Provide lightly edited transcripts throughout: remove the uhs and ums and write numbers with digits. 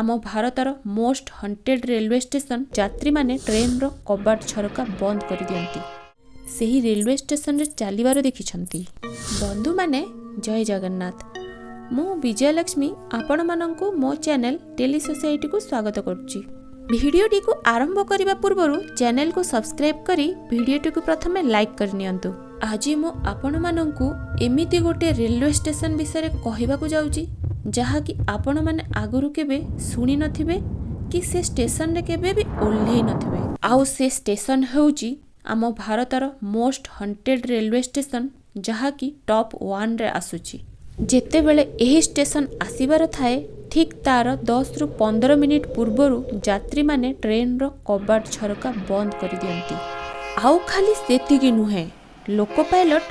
ଆମ ଭାରତର most haunted railway station. ଯାତ୍ରୀମାନେ ଟ୍ରେନ୍ର କବାଟ ଝରକା ବନ୍ଦ କରିଦିଅନ୍ତି, ସେହି ରେଲୱେ ଷ୍ଟେସନରେ ଚାଲିବାର ଦେଖିଛନ୍ତି। ବନ୍ଧୁମାନେ, ଜୟ ଜଗନ୍ନାଥ। ମୁଁ ବିଜୟଲକ୍ଷ୍ମୀ ଆପଣମାନଙ୍କୁ ମୋ ଚ୍ୟାନେଲ ଟେଲି ସୋସାଇଟିକୁ ସ୍ୱାଗତ କରୁଛି। ଭିଡ଼ିଓଟିକୁ ଆରମ୍ଭ କରିବା ପୂର୍ବରୁ ଚ୍ୟାନେଲକୁ ସବସ୍କ୍ରାଇବ୍ କରି ଭିଡ଼ିଓଟିକୁ ପ୍ରଥମେ ଲାଇକ୍ କରିନିଅନ୍ତୁ। ଆଜି ମୁଁ ଆପଣମାନଙ୍କୁ ଏମିତି ଗୋଟିଏ ରେଲୱେ ଷ୍ଟେସନ ବିଷୟରେ କହିବାକୁ ଯାଉଛି, ଯାହାକି ଆପଣମାନେ ଆଗରୁ କେବେ ଶୁଣି ନଥିବେ କି ସେ ଷ୍ଟେସନରେ କେବେ ବି ଓହ୍ଲେଇ ନଥିବେ। ଆଉ ସେ ଷ୍ଟେସନ ହେଉଛି ଆମ ଭାରତର ମୋଷ୍ଟ ହଣ୍ଟେଡ୍ ରେଲୱେ ଷ୍ଟେସନ, ଯାହାକି ଟପ୍ ୱାନ୍ରେ ଆସୁଛି। ଯେତେବେଳେ ଏହି ଷ୍ଟେସନ ଆସିବାର ଥାଏ, ଠିକ୍ ତାର 10ରୁ 15 ମିନିଟ୍ ପୂର୍ବରୁ ଯାତ୍ରୀମାନେ ଟ୍ରେନ୍ର କବାଟ ଝରକା ବନ୍ଦ କରିଦିଅନ୍ତି। ଆଉ ଖାଲି ସେତିକି ନୁହେଁ, ଲୋକୋ ପାଇଲଟ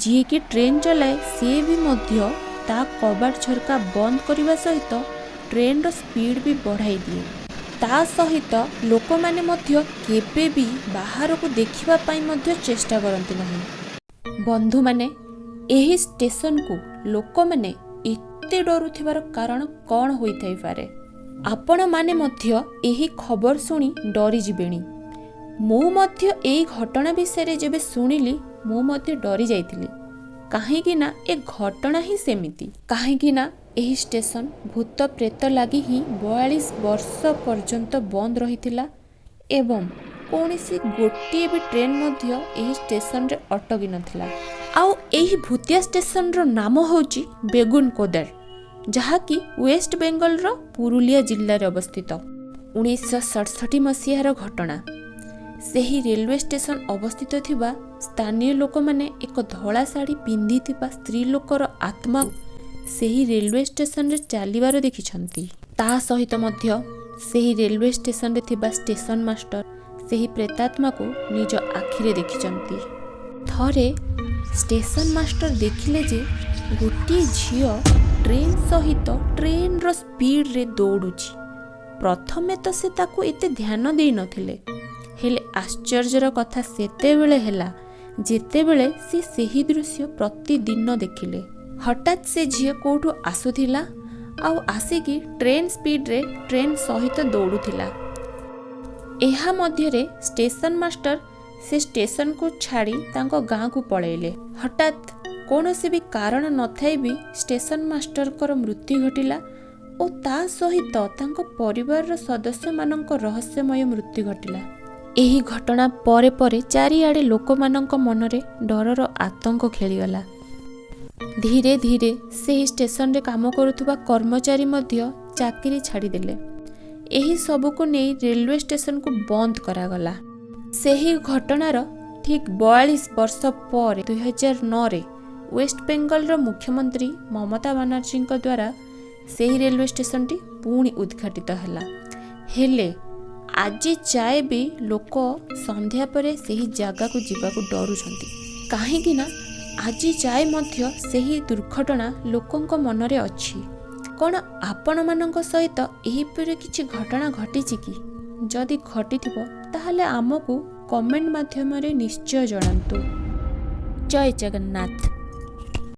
ଯିଏକି ଟ୍ରେନ୍ ଚଲାଏ, ସିଏ ବି ମଧ୍ୟ ତା କବାଟ ଝରକା ବନ୍ଦ କରିବା ସହିତ ଟ୍ରେନ୍ର ସ୍ପିଡ୍ ବି ବଢ଼ାଇ ଦିଏ। ତା ସହିତ ଲୋକମାନେ ମଧ୍ୟ କେବେ ବି ବାହାରକୁ ଦେଖିବା ପାଇଁ ମଧ୍ୟ ଚେଷ୍ଟା କରନ୍ତି ନାହିଁ। ବନ୍ଧୁମାନେ, ଏହି ଷ୍ଟେସନକୁ ଲୋକମାନେ ଏତେ ଡରୁଥିବାର କାରଣ କ'ଣ ହୋଇଥାଇପାରେ? ଆପଣମାନେ ମଧ୍ୟ ଏହି ଖବର ଶୁଣି ଡରିଯିବେଣି। ମୁଁ ମଧ୍ୟ ଏହି ଘଟଣା ବିଷୟରେ ଯେବେ ଶୁଣିଲି, ମୁଁ ମଧ୍ୟ ଡରି ଯାଇଥିଲି, କାହିଁକି ନା ଏ ଘଟଣା ହିଁ ସେମିତି। କାହିଁକି ନା ଏହି ଷ୍ଟେସନ ଭୂତ ପ୍ରେତ ଲାଗି ହିଁ 42 ବର୍ଷ ପର୍ଯ୍ୟନ୍ତ ବନ୍ଦ ରହିଥିଲା ଏବଂ କୌଣସି ଗୋଟିଏ ବି ଟ୍ରେନ୍ ମଧ୍ୟ ଏହି ଷ୍ଟେସନରେ ଅଟକି ନଥିଲା। ଆଉ ଏହି ଭୂତିଆ ଷ୍ଟେସନର ନାମ ହେଉଛି ବେଗୁନକୋଦର, ଯାହାକି ୱେଷ୍ଟ ବେଙ୍ଗଲର ପୁରୁଲିଆ ଜିଲ୍ଲାରେ ଅବସ୍ଥିତ। 1967 ମସିହାର ଘଟଣା। ସେହି ରେଲୱେ ଷ୍ଟେସନ ଅବସ୍ଥିତ ଥିବା ସ୍ଥାନୀୟ ଲୋକମାନେ ଏକ ଧଳା ଶାଢ଼ୀ ପିନ୍ଧିଥିବା ସ୍ତ୍ରୀ ଲୋକର ଆତ୍ମା ସେହି ରେଲୱେ ଷ୍ଟେସନରେ ଚାଲିବାର ଦେଖିଛନ୍ତି। ତା ସହିତ ମଧ୍ୟ ସେହି ରେଲୱେ ଷ୍ଟେସନରେ ଥିବା ଷ୍ଟେସନ ମାଷ୍ଟର ସେହି ପ୍ରେତାତ୍ମାକୁ ନିଜ ଆଖିରେ ଦେଖିଛନ୍ତି। ଥରେ ଷ୍ଟେସନ ମାଷ୍ଟର ଦେଖିଲେ ଯେ ଗୋଟିଏ ଝିଅ ଟ୍ରେନ୍ ସହିତ ଟ୍ରେନ୍ର ସ୍ପିଡ଼ରେ ଦୌଡ଼ୁଛି। ପ୍ରଥମେ ତ ସେ ତାକୁ ଏତେ ଧ୍ୟାନ ଦେଇନଥିଲେ, ହେଲେ ଆଶ୍ଚର୍ଯ୍ୟର କଥା ସେତେବେଳେ ହେଲା, ଯେତେବେଳେ ସେ ସେହି ଦୃଶ୍ୟ ପ୍ରତିଦିନ ଦେଖିଲେ। ହଠାତ୍ ସେ ଝିଅ କେଉଁଠୁ ଆସୁଥିଲା ଆଉ ଆସିକି ଟ୍ରେନ୍ ସ୍ପିଡ଼ରେ ଟ୍ରେନ୍ ସହିତ ଦୌଡ଼ୁଥିଲା। ଏହା ମଧ୍ୟରେ ଷ୍ଟେସନ ମାଷ୍ଟର ସେ ଷ୍ଟେସନକୁ ଛାଡ଼ି ତାଙ୍କ ଗାଁକୁ ପଳେଇଲେ। ହଠାତ୍ କୌଣସି ବି କାରଣ ନଥାଇ ବି ଷ୍ଟେସନ ମାଷ୍ଟରଙ୍କର ମୃତ୍ୟୁ ଘଟିଲା ଓ ତା ସହିତ ତାଙ୍କ ପରିବାରର ସଦସ୍ୟମାନଙ୍କ ରହସ୍ୟମୟ ମୃତ୍ୟୁ ଘଟିଲା। ଏହି ଘଟଣା ପରେ ପରେ ଚାରିଆଡ଼େ ଲୋକମାନଙ୍କ ମନରେ ଡରର ଆତଙ୍କ ଖେଳିଗଲା। ଧୀରେ ଧୀରେ ସେହି ଷ୍ଟେସନରେ କାମ କରୁଥିବା କର୍ମଚାରୀ ମଧ୍ୟ ଚାକିରି ଛାଡ଼ିଦେଲେ। ଏହି ସବୁକୁ ନେଇ ରେଲୱେ ଷ୍ଟେସନକୁ ବନ୍ଦ କରାଗଲା। ସେହି ଘଟଣାର ଠିକ୍ 42 ବର୍ଷ ପରେ 2009ରେ ୱେଷ୍ଟବେଙ୍ଗଲର ମୁଖ୍ୟମନ୍ତ୍ରୀ ମମତା ବାନାର୍ଜୀଙ୍କ ଦ୍ୱାରା ସେହି ରେଲୱେ ଷ୍ଟେସନଟି ପୁଣି ଉଦ୍ଘାଟିତ ହେଲା। ହେଲେ ଆଜି ଯାଏ ବି ଲୋକ ସନ୍ଧ୍ୟା ପରେ ସେହି ଜାଗାକୁ ଯିବାକୁ ଡରୁଛନ୍ତି, କାହିଁକି ନା ଆଜି ଯାଏ ମଧ୍ୟ ସେହି ଦୁର୍ଘଟଣା ଲୋକଙ୍କ ମନରେ ଅଛି। କ'ଣ ଆପଣମାନଙ୍କ ସହିତ ଏହିପରି କିଛି ଘଟଣା ଘଟିଛି କି? ଯଦି ଘଟିଥିବ, ତାହେଲେ ଆମକୁ କମେଣ୍ଟ ମାଧ୍ୟମରେ ନିଶ୍ଚୟ ଜଣାନ୍ତୁ। ଜୟ ଜଗନ୍ନାଥ।